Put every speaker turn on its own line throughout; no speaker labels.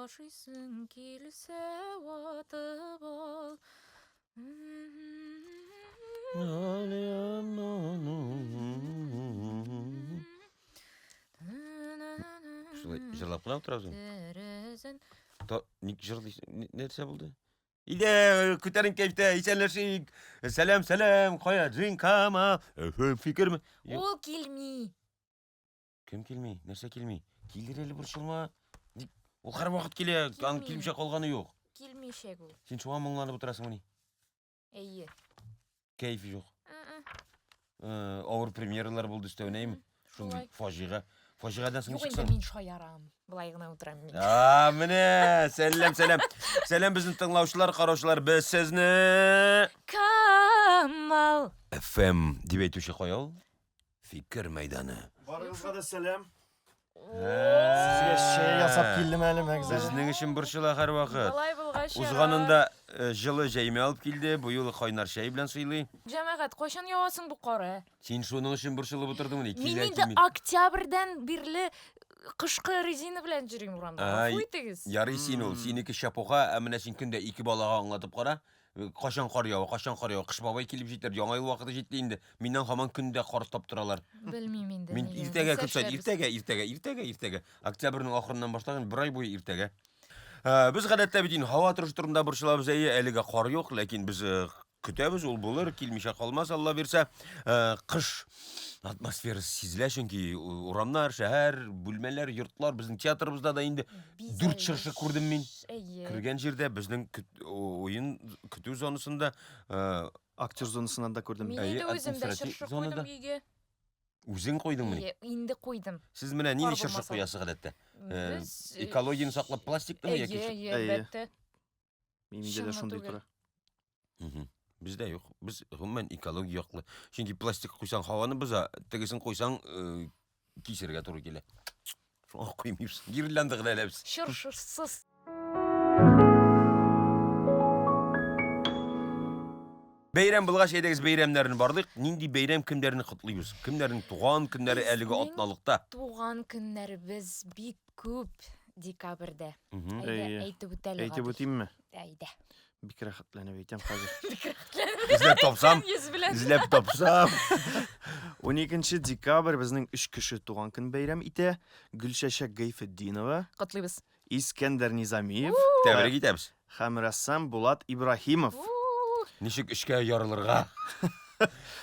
Ашыйсың килсә, ватып ал.
Шулай җырлап кына утырасың.
Терезен.
Та, ник җырлыйсың? Нәрсә булды? Иде, күтәрен кәйфтә, исәнләшик. Сәлам, сәлам, кая, Джинкама, фикерме? Юк.
Ул килми.
Кем килми? Нәрсә килми? Килер әле борчылма. Ник? Ул һәрвакыт килә, аның
Килми.
килмичә калганы юк.
Килмичәк ул.
Син шуңа моңланып утырасыңмыни?
Әйе.
Кәеф юк.
Ы-ы.
Авыр премьералар булды өстәвенә, әйме? Шундый
Шулай.
фаҗига. Фаҗигадан соң
Юк
ничек
инде
соң?
мин шаярам. Болай гына утырам мин.
А, менә, сәлам, сәлам. Сәлам безнең тыңлаучылар, караучылар, без сезне
Камал.
FM дип әйтүче кая ул? Фикер мәйданы.
Барыгызга да сәлам. Сезгә чәй ясап килдем әле, Мәгзә.
Безнең өчен борчыла һәрвакыт.
Болай булгач,
Узганында җылы җәймә алып килде, бу юлы кайнар чәй белән сыйлый.
Җәмәгать, кайчан явасың бу кар, ә?
Син шуның өчен борчылып утырдыңмыни?
Мин
Килә,
инде
килми.
октябрьдән бирле кышкы резина белән йөрим урамда.
Ай,
Гафу итегез.
Ярый син ул, синеке чапуха, ә менә син көндә ике балага аңлатып кара. Кайчан кар ява, кайчан кар ява, кыш бабай килеп җитәр, яңа ел вакыты җитте инде. Миннән һаман көндә кар таптыралар.
Белмим инде.
Мин
нигә.
иртәгә
Нәрсә
көн саен,
эшләрбез?
иртәгә, иртәгә, иртәгә, иртәгә. Октябрьнең ахырыннан башлаган бер ай буе иртәгә. Без гадәттә бит инде һава торышы турында борчылабыз, әйе, әлегә кар юк, ләкин без көтәбез, ул булыр, килмичә калмас, Алла бирсә. Кыш атмосферасы сизелә, чөнки урамнар, шәһәр, бүлмәләр, йортлар, безнең театрыбызда да инде дүрт чыршы күрдем мин.
Әйе.
Кергән җирдә безнең уен көтү зонасында
Актер зонасыннан да күрдем.
Мин
Әйе,
инде үзем дә
административ
чыршы
зонада.
куйдым өйгә.
Үзең куйдыңмыни?
Әйе, инде куйдым.
Сез менә нинди
Кар
чыршы
булмаса.
куясыз гадәттә?
Без,
Экологияне саклап пластиктымы
Әйе,
яки?
әйе,
Әйе.
әлбәттә.
Миндә дә
Чынмы
шундый
түгел.
тора.
Бездә юк. Без гомумән экология яклы. Чөнки пластик куйсаң һаваны боза, тегесен куйсаң кисергә туры килә. Шуңа куймыйбыз. Гирлянда гына әле без.
Чыршысыз.
Бәйрәм булгач, әйдәгез бәйрәмнәрне барлыйк. Нинди бәйрәм кемнәрне котлыйбыз? Кемнәрнең туган көннәре әлеге
Безнең
атналыкта?
Туган көннәребез бик күп декабрьдә. Әйдә,
Әйе.
әйтеп үтәле.
Әйтеп
Гадел.
үтимме?
Әйдә.
Бик рәхәтләнеп әйтәм хәзер.
Бик рәхәтләнеп.
Эзләп тапсам,
Йөз белән.
эзләп тапсам.
12 декабрь безнең өч кеше туган көн бәйрәм итә. Гөлчәчәк Гайфетдинова,
Котлыйбыз.
Искәндәр Низамиев
Тәбрик итәбез.
һәм рәссам Булат Ибраһимов.
Ничек эшкә ярылырга?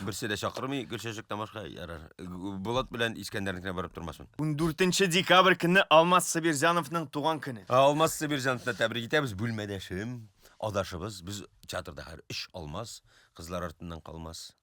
Берсе дә чакырмый, Гөлчәчәктән башка ярар. Булат белән Искәндәрнекенә барып тормасын.
14 декабрь көнне Алмаз Сабирзяновның туган көне.
Алмаз Сабирзяновны тәбрик итәбез. Бүлмәдәшем, адашыбыз. Без театрда һәр өч Алмаз, кызлар артыннан калмас.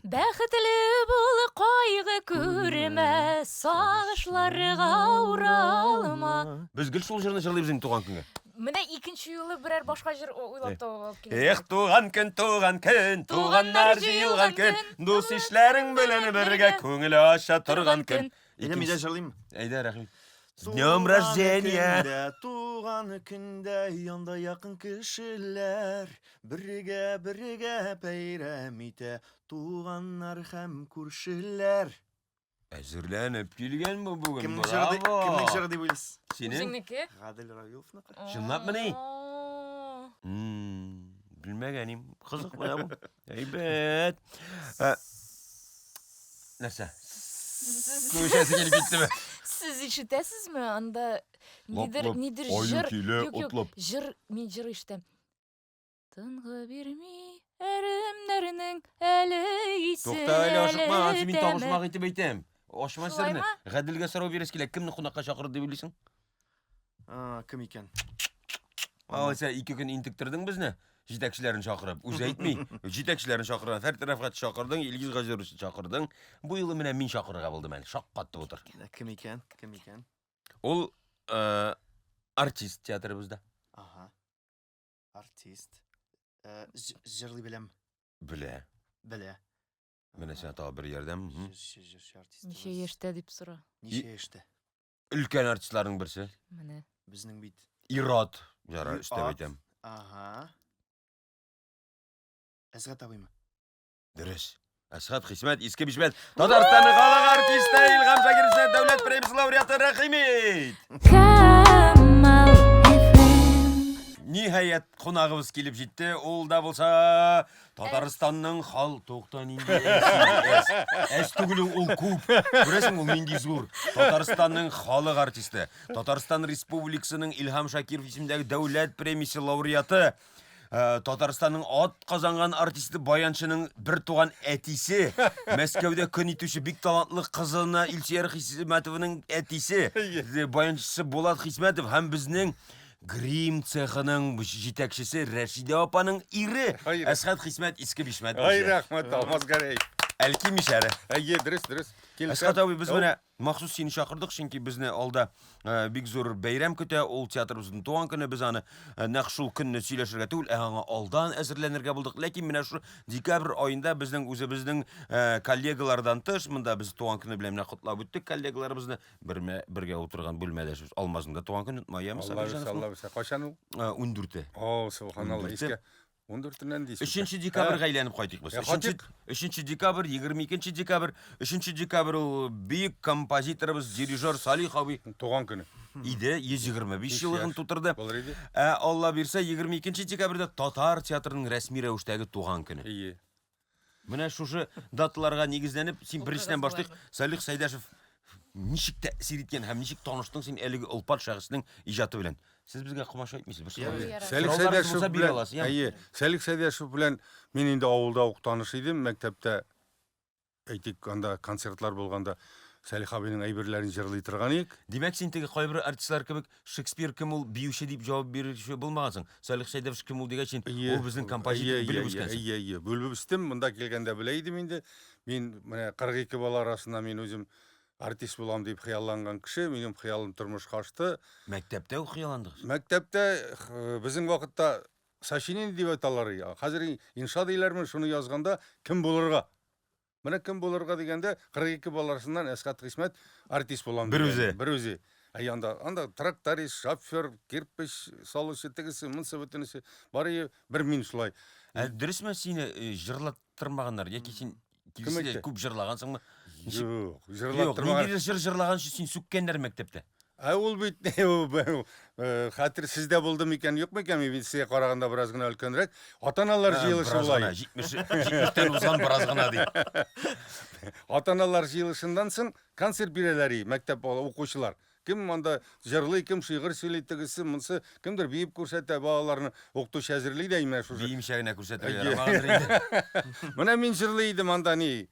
Бәхетле бул, кайгы күрмә, сагышларга уралма.
Без гел шул җырны җырлыйбыз инде туган көнгә.
Менә икенче юлы берәр башка җыр уйлап табып алып киләсең.
Эх, туган көн, туган көн, туганнар җыелган көн, дус ишләрең белән бергә күңел ача торган көн.
Әйдә, мин дә җырлыйм.
Әйдә, рәхим. С днем рождения!
Туган көндә янда якын кешеләр бергә бергә бәйрәм итә туганнар һәм күршеләр.
Әзерләнеп килгән бу бүген.
Кемнең җыры ди-
Браво!
кемнең җыры дип уйлыйсыз?
Синең?
Үзеңнеке?
Гадел Равиловныкы.
Чынлапмыни? Белмәгән идем. Кызык менә бу. Әйбәт. Нәрсә? Күшәсе килеп киттеме?
Сез ишетәсезме? Анда нидер
Лап-лап,
нидер
аю
җыр.
килә,
Юк, юк,
атлап.
җыр, мин җыр ишетәм. Тынгы бирми әремнәрнең әле исе.
Тукта әле ашыкма, ансы мин
тәме.
табышмак итеп әйтәм. Ашма
Шулай
серне.
ма?
Гаделгә сорау бирәсе килә. Кемне кунакка чакырды дип уйлыйсың?
А, кем икән?
Алайса ике көн интектердең безне. Җитәкчеләрен чакырып, үзе әйтми. Җитәкчеләрен чакырган, Фәрит Рәфгать чакырдың, Илгиз Газировичны чакырдың. Бу юлы менә мин чакырырга булдым әле. Шаккатып утыр.
Кем икән? Кем икән?
Ул артист театрыбызда.
Ага. Артист. Җырлый беләм.
Белә.
Белә.
Менә сиңа тагы бер ярдәм.
Җырчы, җырчы артист.
Ничә яшьтә дип сора.
Ничә яшьтә?
Өлкән артистларның берсе.
Менә.
Безнең бит.
Ират. Ярар, өстәп
Ир-ат.
әйтәм.
Ага. Әсгать абыймы?
Дөрес. Әсгать Хисмәт, Иске Бишмәт, Татарстанның халык артисты Илһам Шакиров Дәүләт премиясе лауреаты, рәхим ит!
Камал.
Ниһаять, кунагыбыз килеп җитте. Ул да булса Татарстанның хал тукта нинди әс, әс түгел ул, ул күп. Күрәсең, ул нинди зур. Татарстанның халык артисты, Татарстан Республикасының Илһам Шакиров исемендәге дәүләт премиясе лауреаты, Татарстанның ат казанган артисты баянчының бер туган әтисе, Мәскәүдә көн итүче бик талантлы кызына Илсөяр Хисмәтованың әтисе, баянчысы Булат Хисмәтов һәм безнең грим цехының җитәкчесе Рәшидә апаның ире Әсхәт Хисмәт Иске Бишмәт.
Ай, рәхмәт, Алмаз Гәрәй.
Әлки мишәре.
Әйе, дөрес, дөрес.
Әсхәт абый, без менә Махсус сине чакырдык, чөнки безне алда э, бик зур бәйрәм көтә, ул театрыбызның туган көне, без аны э, нәкъ шул көнне сөйләшергә түгел, ә аңа алдан әзерләнергә булдык. Ләкин менә шу декабрь аенда безнең үзебезнең э, коллегалардан тыш, монда без туган көне белән менә котлап үттек коллегаларыбызны, бермә бергә утырган бүлмәдәшебез Алмазның да туган көне, Майя
Алла бирсә, Алла бирсә. Кайчан ул?
14-е.
О, субханалла, искә. 14-ннән дисез.
Өченче декабрьгә әйләнеп кайтыйк без.
Кайтыйк.
Өченче декабрь, 22 декабрь. Өченче декабрь ул бөек композиторыбыз, дирижер Салих абый
туган көне.
Иде, 125 еллыгын тутырды.
Булыр иде.
Ә Алла бирсә, 22 декабрьдә татар театрының рәсми рәвештәге туган көне.
Ие.
Менә шушы даталарга нигезләнеп, син беренчедән башлыйк. Салих Сәйдәшев ничек тәэсир иткән һәм ничек таныштың син әлеге олпат шәхеснең иҗаты белән? Сез безгә комачау итмисез, бер сорау.
Сәлих Сәйдәшев белән, әйе, Сәлих Сәйдәшев белән мин инде авылда ук таныш идем, мәктәптә әйтик, анда концертлар булганда Сәлих абыйның әйберләрен җырлый торган идек.
Димәк, син теге кайбер артистлар кебек Шекспир кем ул, биюче дип җавап бирүче булмагансың. Салих Сәйдәшев кем ул дигәч, син ул безнең композитор белеп үскәнсең.
Әйе, әйе, белеп үстем. Монда килгәндә белә идем инде. Мин менә 42 бала арасында мин үзем артист булам дип хыялланган кеше, минем хыялым тормышка ашты.
Мәктәптә үк хыялландыгыз?
Мәктәптә безнең вакытта сочинение дип аталар. Хәзер инша диләрме, шуны язганда кем булырга? Менә кем булырга дигәндә, 42 бала арасыннан Әсхәт Хисмәт артист булам
Бер үзе.
Бер үзе. Әй анда, анда тракторист, шофер, кирпеч салучы, тегесе, монысы, бөтенесе. Бары бер мин шулай.
Ә дөресме сине э, җырлаттырмаганнар яки син килсә күп җырлагансыңмы?
Юк, җырлаттырмаган.
Юк, ниндидер җыр җырлаган өчен син сүккәннәр мәктәптә.
Ә ул бит хәтер сездә булды микән, юк микән, мин бит сезгә караганда бераз гына өлкәнрәк. Ата-аналар җыелышы
була. 70-тән узган бераз гына ди.
Ата-аналар җыелышыннан соң концерт бирәләр и мәктәп укучылар. Кем анда җырлый, кем шигырь сөйли, тегесе, монсы, кемдер биеп күрсәтә, балаларны укытучы әзерли дә менә шушы.
Биемичә генә күрсәтергә ярамагандыр инде.
Менә мин җырлый идем анда ни.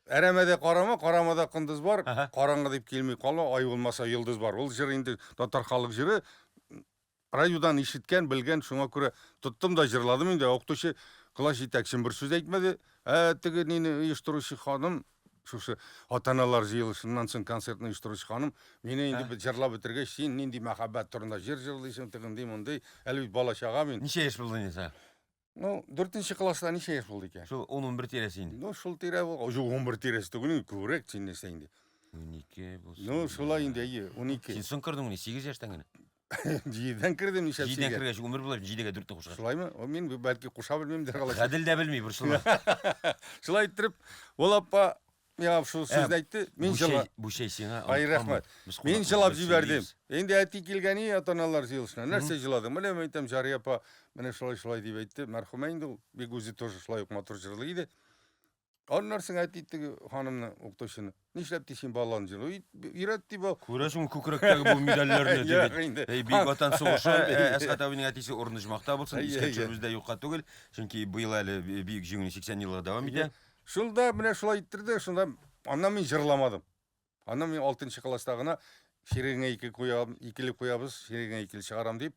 Әрәмәдә карама, карамада кондыз бар, караңгы дип килми кала, ай булмаса йолдыз бар. Ул җыр инде татар халык җыры. Радиодан ишеткән, белгән, шуңа күрә тоттым да җырладым инде. Укытучы класс җитәкчем бер сүз әйтмәде. Ә теге нине оештыручы ханым, шушы ата-аналар җыелышыннан соң концертны оештыручы ханым, мине инде җырлап бетергәч, син нинди мәхәббәт турында җыр җырлыйсың, тегенди, мондый, әле бит бала-чага мин.
Ничә яшь булды инде сиңа?
Ну, дүртенче класста ничә яшь булды икән?
Шул 10-11 тирәсе инде.
Ну, шул тирә булган. Юк, 11 тирәсе түгел, инде күбрәк син нәрсә инде.
12 булсын.
Ну, шулай инде, әйе, 12.
Син соң кердең мени, 8 яшьтән генә.
Җидедән кердем, нишләп
Җидедән кергәч, 11 була, җидегә дүртне кушкач.
Шулаймы? О, мин бәлки куша белмимдер алайса.
Гадел дә белми, борчылма.
Шулай иттереп, ул апа миңа шул сүзне әйтте, мин җыла.
Бу чәй сиңа.
Ай, рәхмәт. Мин җылап җибәрдем. Инде әти килгән и ата-аналар җыелышына. Нәрсә җыладың? Менә мин әйтәм, Җария апа менә шулай шулай дип әйтте. Мәрхүмә инде ул, бик үзе тоже шулай ук матур җырлый иде. Аннан соң әти теге ханымны, укытучыны. Нишләп ди син баланы җырлый? Өйрәт ди бу.
Күрәсең күкрәктәге бу медальләрне дип. Әй, Бөек Ватан сугышы, Әсгать абыйның әтисе урыны оҗмахта булсын, искә төшерүебез дә юкка түгел, чөнки быел әле Бөек Җиңүнең 80 еллыгы дәвам итә.
Шунда менә шулай иттерде, шунда аннан мин җырламадым. Аннан мин 6 класста гына чирегеңә ике куям, икеле куябыз, чирегеңә икеле чыгарам дип,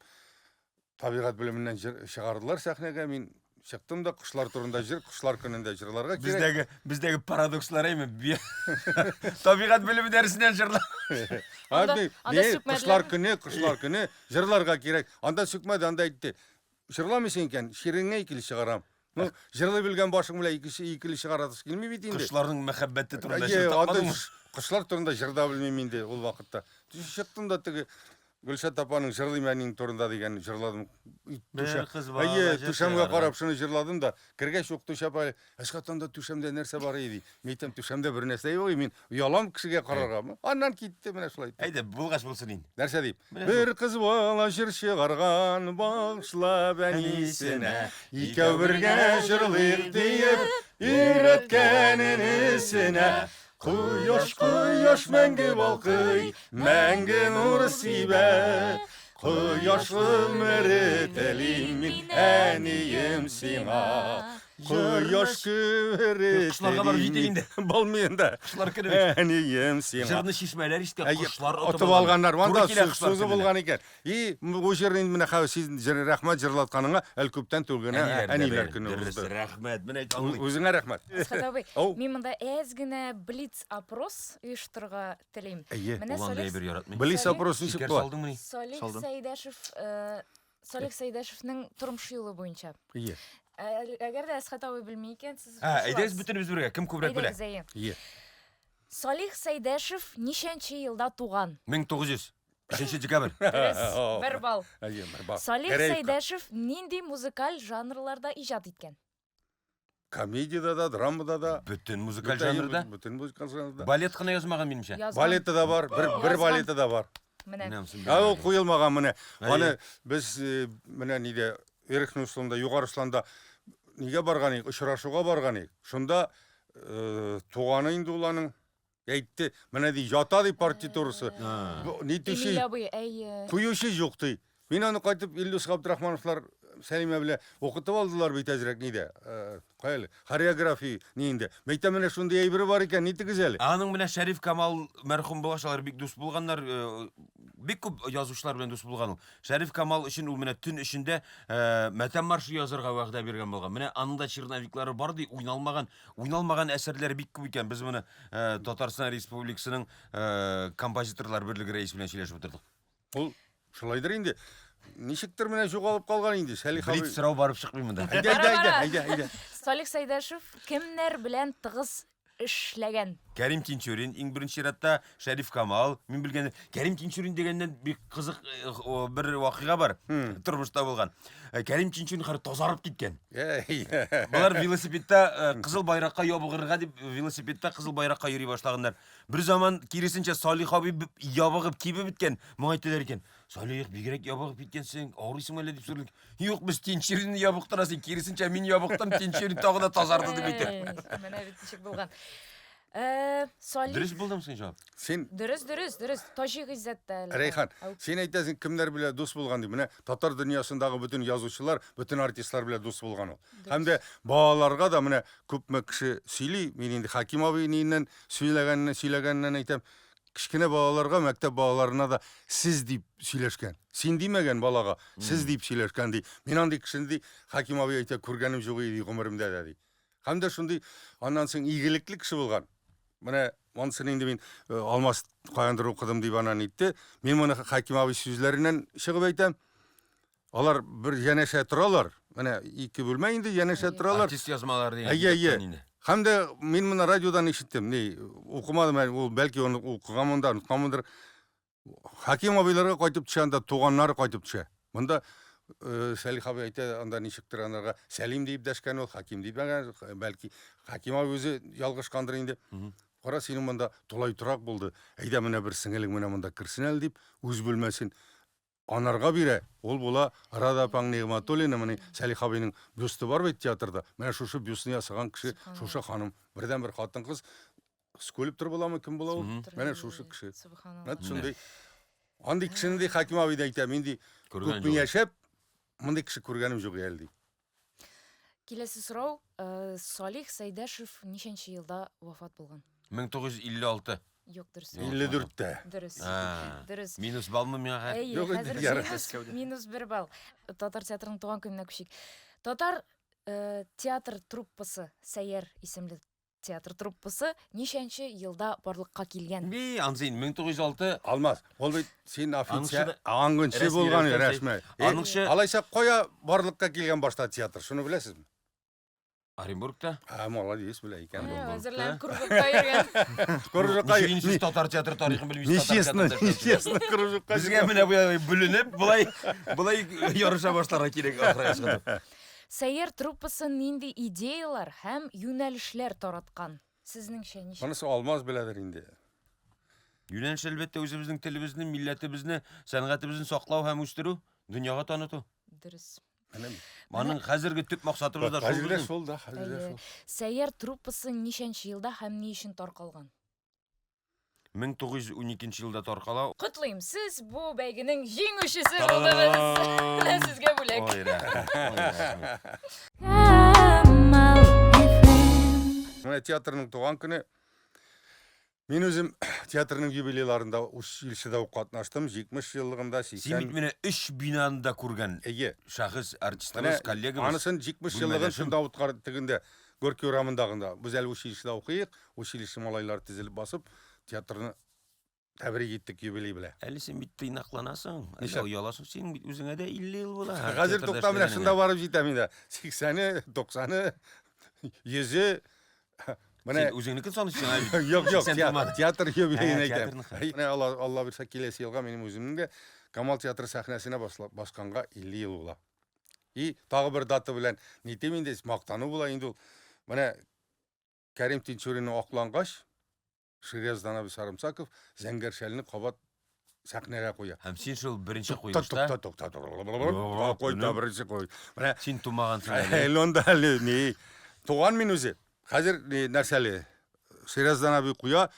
табигать белеменнән җыр чыгардылар сәхнәгә. Мин чыктым да кошлар турында җыр, кошлар көнендә җырларга
кирәк. Бездәге, бездәге парадокслар әйме? Табигать белеме дәресеннән җырла.
Анда, анда кошлар көне, кошлар көне җырларга кирәк. Анда сүкмәде, анда әйтте. Җырламыйсың икән, чирегеңә икеле чыгарам. Ну, җырлый белгән башың белән икесе икеле чыгарасы килми бит инде.
Кошларның мәхәббәте турында җыр тапмадыңмы?
Кошлар турында җыр да белмим инде ул вакытта. Чыктым да теге Гөлшат апаның җырлыйм әниең турында дигән җырладым.
Бер кыз бала
Әйе,
җыр
түшәмгә
чыгарган.
карап шуны җырладым да, кергәч укытучы апа, Әсхат, анда түшәмдә нәрсә бар иде, ди. Мин әйтәм, түшәмдә бер нәрсә юк, мин оялам кешегә карарга. Аннан китте менә шулай итеп.
Әйдә, булгач булсын инде.
Нәрсә дип?
Менә
Бер кыз бала җыр чыгарган, багышлап әнисенә, икәү бергә җырлыйк диеп, өйрәткән энесенә. Кояш, кояш мәңге балкый, мәңге нур сибә. Кояш гомере телим мин, әнием сиңа. Кояш гомере
Кошларга барып
телим
җитик инде.
мин. Булмый инде.
Кошлар көне бит.
Әнием сиңа.
Җырны чишмәләр ишеткән,
Әйе,
кошлар
отып алганнар. Ванда
Туры килә кошлар
сүзе
көненә.
булган икән. И бу җырны инде менә хәзер син җыр рәхмәт җырлатканыңа әле күптән түгел генә
Әниләр дә
әниләр
бәйрәм.
көне
Дөрес,
узды.
рәхмәт. Менә әйт, аңлый.
Үзеңә рәхмәт.
Әсхәт абый,
Ау.
мин монда әз генә блиц опрос оештырырга телим.
Әйе.
Менә
Ул андай
Салих
әйбер яратмый.
Блиц
Салих-
опрос ничек
Шикәр
була?
салдыңмыни?
Салих
Салдым.
Сәйдәшев, Салих Сәйдәшевнең тормыш юлы буенча.
Әйе.
Әгәр дә Әсхәт абый белми икән, сез
Ә, әйдәгез
кушыласыз.
бөтенебез бергә, кем күбрәк белә?
Әйдәгез, әйе.
Әйе.
Салих Сәйдәшев ничәнче елда туган?
1900. 3 декабрь.
Дөрес, бер балл.
Әйе, бер балл.
Салих
Гәрәевка.
Сәйдәшев нинди музыкаль жанрларда иҗат иткән?
Комедияда да, драмада да.
Бөтен музыкаль
Бөтен-
жанрда.
Бөтен музыкаль жанрда.
Балет кына язмаган минемчә.
Язган.
Балеты да бар, бер, бер
Язган.
балеты да бар.
Менә.
Менә ансын
Ә ул
белмәдем.
куелмаган менә.
Әйе.
Аны без менә нидә Верхний Усланда, Югары Усланда нигә барган идек, очрашуга барган идек. Шунда туганы инде ул аның әйтте, менә ди ята ди партитурасы.
А.
Бу Нитүче,
Эмиль абый, әйе.
куючы юк ди. Мин аны кайтып Илдус Габдрахмановлар Сәлимә белән укытып алдылар бит әзрәк нидә. Кая әле? Хореография ни инде. Мәйтәм менә шундый әйбер бар икән, нитегез әле?
Аның менә Шәриф Камал мәрхүм булгач, алар бик дус булганнар, бик күп язучылар белән дус булган ул. Шәриф Камал өчен ул менә төн эчендә мәтәм маршы язарга вәгъдә биргән булган. Менә аның да черновиклары бар ди, уйналмаган, уйналмаган әсәрләре бик күп икән. Без моны Татарстан Республикасының композиторлар берлеге рәисе белән сөйләшеп утырдык.
Ул шулайдыр инде. Ничектер менә югалып калган инде Сәлих абый.
Блиц сорау барып чыкмый монда.
Әйдә, әйдә, әйдә, әйдә, әйдә.
Салих Сәйдәшев кемнәр белән тыгыз эшләгән?
Кәрим Тинчурин иң беренче чиратта, Шәриф Камал, мин белгән Кәрим Тинчурин дигәннән бик кызык бер вакыйга бар, тормышта булган. Кәрим Тинчурин хәзер тазарып киткән.
Әй.
Болар велосипедта Кызыл байракка ябыгырга дип велосипедта Кызыл байракка йөри башлаганнар. Бер заман киресенчә Салих абый ябыгып кибеп беткән. Моңа әйтәләр икән: "Салих, бигрәк ябыгып киткәнсең, авырыйсың әллә?" дип сорыйлар. Юк, без Тинчуринны ябыктырасың, киресенчә мин ябыктым, Тинчурин тагы да тазарды дип әйтә.
Әй, Менә бит ничек булган. Салих
Дөрес булдымы соң җавап?
Син
Дөрес, дөрес, дөрес. Таҗи Гыйззәт тә әле.
Рәйхан,
Ау.
син әйтәсең, кемнәр белән дус булган дип. Менә татар дөньясындагы бөтен язучылар, бөтен артистлар белән дус булган ул. Һәм дә балаларга да менә күпме кеше сөйли, мин инде Хаким абый ниннән сөйләгәнне сөйләгәннән әйтәм. Кечкенә балаларга, мәктәп балаларына да сез дип сөйләшкән. Син димәгән балага, сез дип сөйләшкән ди. Мин андый кешене ди, Хаким абый әйтә, күргәнем юк иде гомеремдә дә ди. Һәм дә шундый аннан соң игелекле кеше булган. Менә монысын инде мин Алмаз каяндыр укыдым дип анан итте. Мин моны Хаким абый сүзләреннән чыгып әйтәм. Алар бер янәшә торалар. Менә ике бүлмә инде янәшә
Әйе.
торалар.
Артист язмалары дигән
Әйе, әйе.
китаптан инде.
Һәм дә мин моны радиодан ишеттем. Ни, укымадым әле, ул бәлки аны укыганмын да, онытканмындыр. Хаким абыйларга кайтып төшә, анда туганнары кайтып төшә. Монда Сәлих абый әйтә, анда ничектер анарга Сәлим дип дәшкән ул, Хаким димәгән, бәлки Хаким абый үзе ялгышкандыр инде. Кара, синең монда тулай торак булды. Әйдә менә бер сеңелең менә монда керсен әле дип, үз бүлмәсен анарга бирә. Ул була Рада апаң Нигъмәтуллина, менә Сәлих абыйның бюсты бар бит театрда. Менә шушы бюстны ясаган кеше, шушы ханым. Бердән-бер хатын-кыз скульптор буламы, кем була ул? Менә шушы кеше.
Субханалла.
Менә шундый. Андый кешене ди Хаким абый да әйтә, мин ди
Күргән
күпме
юк.
яшәп, мондый кеше күргәнем юк әле ди.
Киләсе сорау, Салих Сәйдәшев ничәнче елда вафат булган?
1956.
Юк, дөрес.
Юк.
54-тә.
Дөрес.
А.
Дөрес.
Минус балмы миңа хәзер?
Әйе,
Юк, инде
хәзер
ярар.
Мәскәүдә.
минус бер балл. Татар театрының туган көненә күчик. Татар театр труппасы Сәйяр исемле театр труппасы ничәнче елда барлыкка килгән?
Би, ансы инде 1906.
Алмаз, ул бит син
Аныңчы
официаль
да-
аңынчы
Рәсми
булган
рәвештә
рәсми.
Аныңчы
Алайса кая барлыкка килгән башта театр, шуны беләсезме?
Оренбургта.
А, молодец, белә икән.
Менә әзерләнеп кружокка йөргән.
Кружокка
Ничек инде сез татар театры тарихын белмисез?
Нечестно, нечестно кружокка.
Безгә менә бүленеп, болай, болай ярыша башларга кирәк ахырга чыгып.
Сәйяр труппасы нинди идеялар һәм юнәлешләр тараткан? Сезнеңчә ничек?
Монысы Алмаз беләдер инде.
Юнәлеш, әлбәттә, үзебезнең телебезне, милләтебезне, сәнгатебезне саклау һәм үстерү, дөньяга таныту.
Дөрес.
Аның хәзерге төп максатыбыз да шул.
Хәзергә шул да, хәзергә шул.
Сәйяр труппасы ничәнче елда һәм ни өчен таркалган?
1912 елда таркала.
Котлыйм, сез бу бәйгенең җиңүчесе булдыгыз. Менә сезгә бүләк.
Ой, рәхмәт. Ой, рәхмәт.
Камал FM.
Менә театрның туган көне. Мин үзем театрның юбилейларында училищеда ук катнаштым, 70 еллыгында, 80.
Син бит менә өч бинаны да күргән
Әйе.
шәхес, артистыбыз, коллегабыз.
Анысын 70 еллыгын шунда үткәрдек тегендә, Горький урамындагында. Без әле училищеда укыйк, училище малайлары тезелеп басып, театрны тәбрик иттек юбилей белән.
Әле син бит тыйнакланасың, әле ояласың, синең бит үзеңә дә 50 ел була.
Хәзер тукта, менә шунда барып җитәм инде. 80-е, 90-ы, 100-е.
Менә син үзеңнекен саныйсың, ә?
Юк, юк, театр юбилеен әйтәм. Менә Алла, Алла бирсә, киләсе елга минем үземнең дә Камал театры сәхнәсенә басканга 50 ел була. И тагы бер дата белән нитим инде, мактану була инде ул. Менә Кәрим Тинчуринны аклангач, Ширяздан абый Сарымсаков Зәңгәр шәлне кабат сәхнәгә куя.
Һәм син шул беренче куелышта.
Тукта, тукта, тукта. Куй та беренче куй.
Менә син тумагансың әле.
Әле онда әле ни. Туган мин үзе. Хәзер ни нәрсәле? Ширяздан абый куя,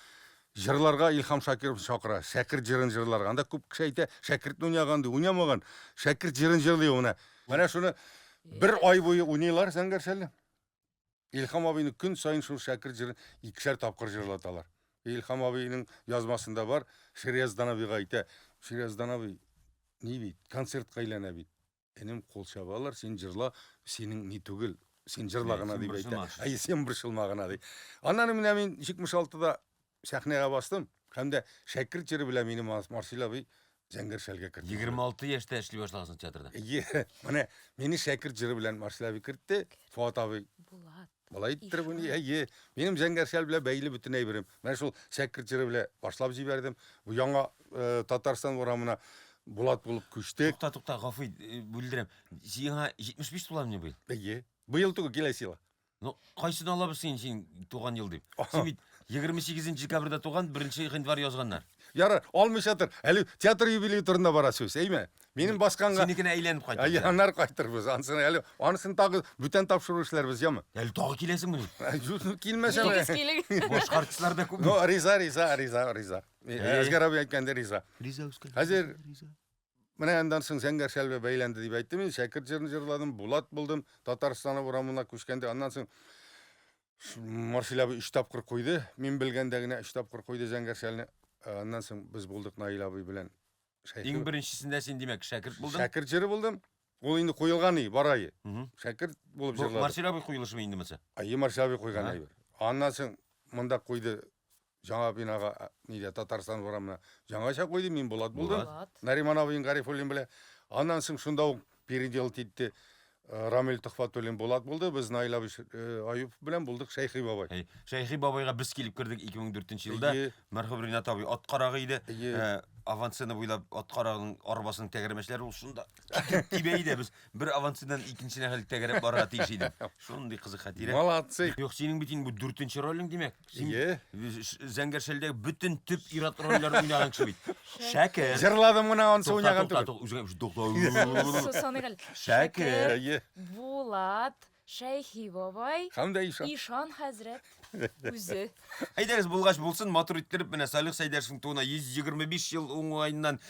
җырларга Илһам Шакиров чакыра. Шәкерт җырын җырларга. Анда күп кеше әйтә, шәкертне уйнаган ди, уйнамаган. Шәкерт җырын җырлый менә. Менә шуны бер ай буе уйныйлар Зәңгәр шәлне. Илһам абыйны көн саен шул шәкерт җырын икешәр тапкыр җырлаталар. Илһам абыйның язмасында бар, Ширияздан абыйга әйтә, Ширияздан абый, ни бит, концертка әйләнә бит. Энем, кул чабалар, син җырла, синең ни түгел, син җырла гына дип әйтә. Әй, син борчылма гына ди. Аннан менә мин 76-да сәхнәгә бастым һәм дә шәкерт җыры белән мине Марсил абый Зәңгәр шәлгә кертте.
26 яшьтә эшли башлагансың театрда.
Әйе, менә мине шәкерт җыры белән Марсил абый кертте, Фуат абый.
Булат.
Болай иттереп уйный, әйе. Минем Зәңгәр шәл белән бәйле бөтен әйберем. Менә шул шәкерт җыры белән башлап җибәрдем. Бу яңа Татарстан урамына Булат булып күчтек.
Тукта, тукта, гафу ит, бүлдерәм. Сиңа 75 туламыни быел?
Әйе. Быел түгел, киләсе ел.
Ну, кайсын алабыз син, син туган ел дип? Син бит 28 декабрьдә туган, 1 гыйнвар язганнар.
Ярар, алмыйча тор. Әле театр юбилее турында бара сүз, әйме? Минем басканга...
Синекенә әйләнеп кайтырбыз.
Әйе, аннары кайтырбыз. Анысын әле, анысын тагы бүтән тапшыру эшләрбез, яме?
Әле тагы киләсеңмени?
Килмәсәм.
Килегез, килегез.
Башка артистлар да күп.
Ну, риза, риза, риза, риза. Әзгәр абый әйткәндә риза.
Риза үскән.
Хәзер Менә аннан соң Зәңгәр шәлбә бәйләнде дип әйттем инде. Шәкерт җырын җырладым, Булат булдым. Татарстан урамына күчкәндә аннан соң Марсель абый өч тапкыр куйды. Мин белгәндә генә өч тапкыр куйды Зәңгәр шәлне. Аннан соң без булдык Наил абый белән.
Иң беренчесендә син, димәк, шәкерт булдың?
Шәкерт җыры булдым. Ул инде куелган и, бар ай. Шәкерт булып җырладым.
Марсель абый куелышымы инде монысы?
Әйе, Марсель абый куйган әйбер. Аннан соң монда куйды Жаңа бинага, нидә, Татарстан урамына жаңача куйды, мин Булат булдым.
Булат.
Нариман абыең Гарифуллин белән. Аннан соң шунда ук переделать итте. Рамил Төхфәтуллин Булат булды, без Наил абый Аюпов белән булдык Шәйхи бабай.
Әй, Шәйхи бабайга без килеп кердек 2004 елда.
Әйе.
Мәрхүм Ринат абый ат карагы иде.
Әйе.
Авансцена буйлап ат карагының арбасының тәгәрмәчләре ул шунда китеп тибә иде. Без бер авансценадан икенчесенә хәл тәгәрәп барырга тиеш идек. Шундый кызык хатирә.
Молодцы.
Юк, синең бит инде бу дүртенче ролең, димәк. Син
Әйе.
Зәңгәр шәлдәге бөтен төп ир-ат рольләрен уйнаган кеше бит. Шәкер.
Җырладым гына, анысы
Тукта,
уйнаган
тукта,
түгел.
тукта, үзеңә тукта.
Саныйк әле.
Шәкер.
Әйе.
Булат, Шәйхи бабай,
Һәм дә Ишан.
Ишан хәзрәт үзе.
Әйдәгез, булгач булсын, матур иттереп, менә Салих Сәйдәшевнең тууына 125 ел уңаеннан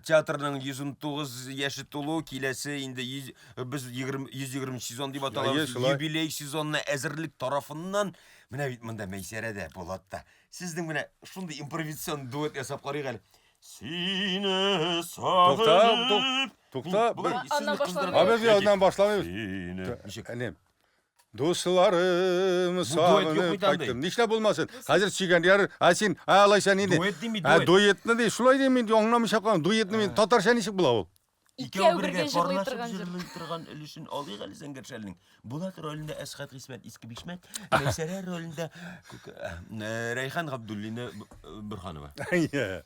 театрның 119 яше тулу, киләсе инде 100, без 20, 120 сезон дип аталабыз,
Әйе, шулай.
юбилей сезонына әзерлек тарафыннан Менә бит монда Мәйсәрә дә, Булат та. Сезнең менә шундый импровизацион дуэт ясап карыйк әле. Сине сагынып.
Тукта,
Болай
Аннан
сезне
башламыйбыз.
кыздырып.
Ә без аннан башламыйбыз.
Сине. Ничек?
Энем. Дусларым
Бу дуэт юк
сагынып
бит андый.
кайттым. Нишләп булмасын? Хәзер сөйгән яр, ә син, ә алайса нинди?
Дуэт дим бит,
Ә
дуэт.
дуэтны ди, шулай дим мин аңламыйча калам. Дуэтны мин татарча ничек була ул?
Икәү бергә җырлый
парлашып
торган җыр.
җырлый торган өлешен алыйк әле Зәңгәр шәлнең. Булат ролендә Әсхәт Гыйсмәт Иске Бишмәт, Мәйсәрә ролендә Рәйхан Габдуллина Борһанова.
Әйе.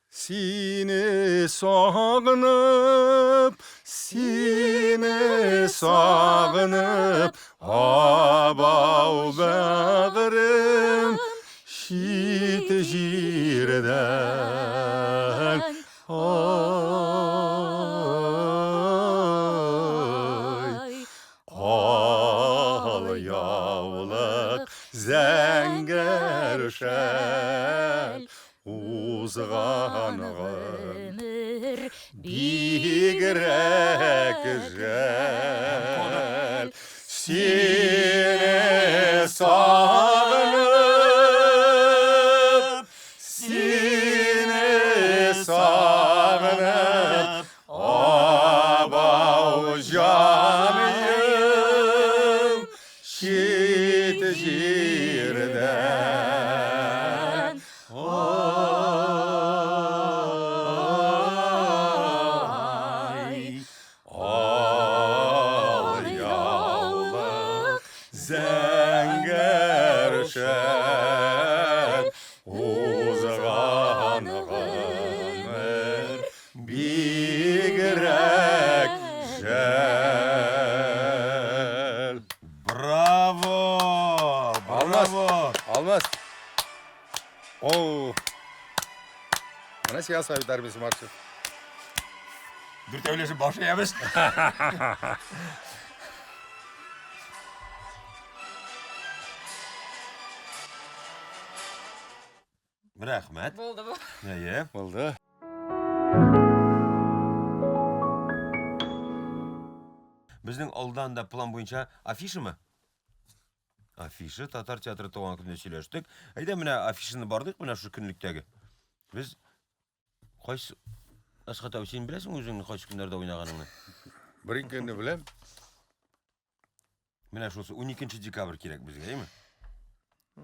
Сине сагынып, сине сагынып, абау бәгырем, чит җирдән. Ай, ал яулык, зәңгәр шәл, узган
гомер
бигрәк жәл. Сине сагынып, сине сагынып, абау җаным, чит җирдән. Ай, ал яулык, зәңгәр шәл, узган гомер бигрәк жәл.
Браво!
Алмаз,
Браво!
Алмаз. Оу. Менә сиңа Совет армиясе маршы.
Дүртәүләшеп баш иябез. Рәхмәт.
Булды бу.
Әйе.
Булды.
Безнең алдан да план буенча афишамы? Афиша татар театры туган көндә сөйләштек. Әйдә менә афишаны бардык менә шушы көнлектәге. Без кайсы Әсхәт абый, син беләсеңме үзеңнең кайсы көннәрдә уйнаганыңны?
Бер көнне беләм.
Менә шусы 12 декабрь кирәк безгә, әйеме?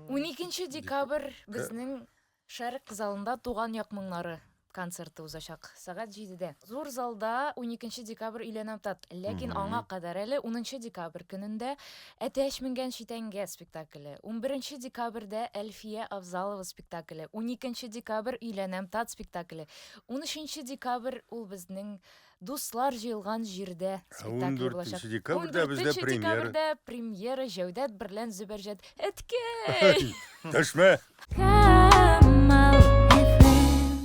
12 декабрь безнең Шәрык залында Туган як моңнары концерты узачак. Сәгать 7-дә. Зур залда 12 декабрь өйләнәм тат. Ләкин аңа кадәр әле 10 декабрь көнендә Әтәч менгән читәнгә спектакле, 11 декабрьдә Әлфия Авзалова спектакле, 12 декабрь өйләнәм тат спектакле, 13 декабрь ул безнең Дуслар җыелган җирдә спектакле булачак.
14 декабрьдә бездә
14
премьера.
декабрьдә премьера Җәүдәт берлән Зөбәрҗәт. Әткәй!
Төшмә!
Камал FM.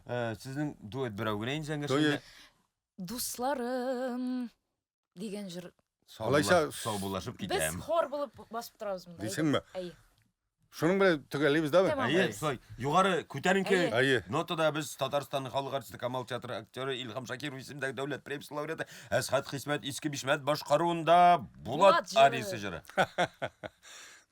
Э, сезнең дуэт берәү генә инде
Дуэт.
зәңгәр
Дусларым дигән җыр.
Алайса-
Саубуллашып
Без
китәм.
хор булып басып торабыз монда.
Дисеңме?
Әйе.
Шуның белән төгәллибез дәме?
Тәмам.
Әйе, шулай. Югары күтәренке
Әйе.
Әйе.
нотада без Татарстанның халык артисты Камал театры актеры Илһам Шакиров исемендәге дәүләт премиясе лауреаты Әсхәт Хисмәт Иске Бишмәт башкаруында Булат
Булат җыры.
ариясе җыры.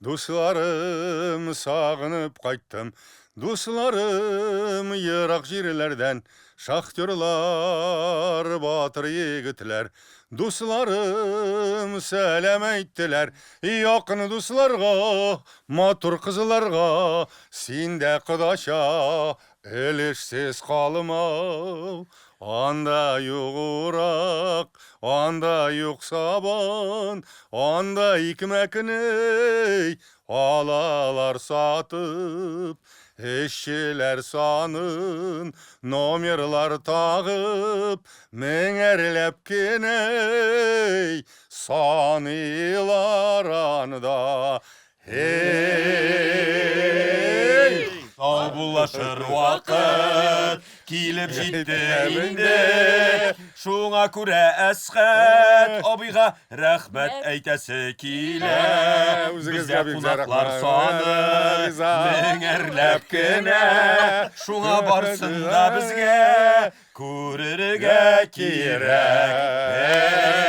Дусларым сагынып кайттым. Дусларым ерак җирләрдән, шахтерлар, батыр егетләр. Дусларым сәлам әйттеләр, якын дусларга, матур кызларга, син дә кодача, өлешсез калма. Анда юк урак, анда юк сабан, анда икмәкне алалар сатып, эшчеләр санын номерлар тагып, меңәрләп кенә саныйлар анда. Эй!
Саубуллашыр вакыт килеп җитте инде. Шуңа күрә Әсхәт абыйга рәхмәт әйтәсе килә.
Үзегезгә
Бездә
бик
кунаклар
рәхмәт.
саны
Риза.
меңәрләп кенә. Шуңа барсын да безгә күрергә кирәк.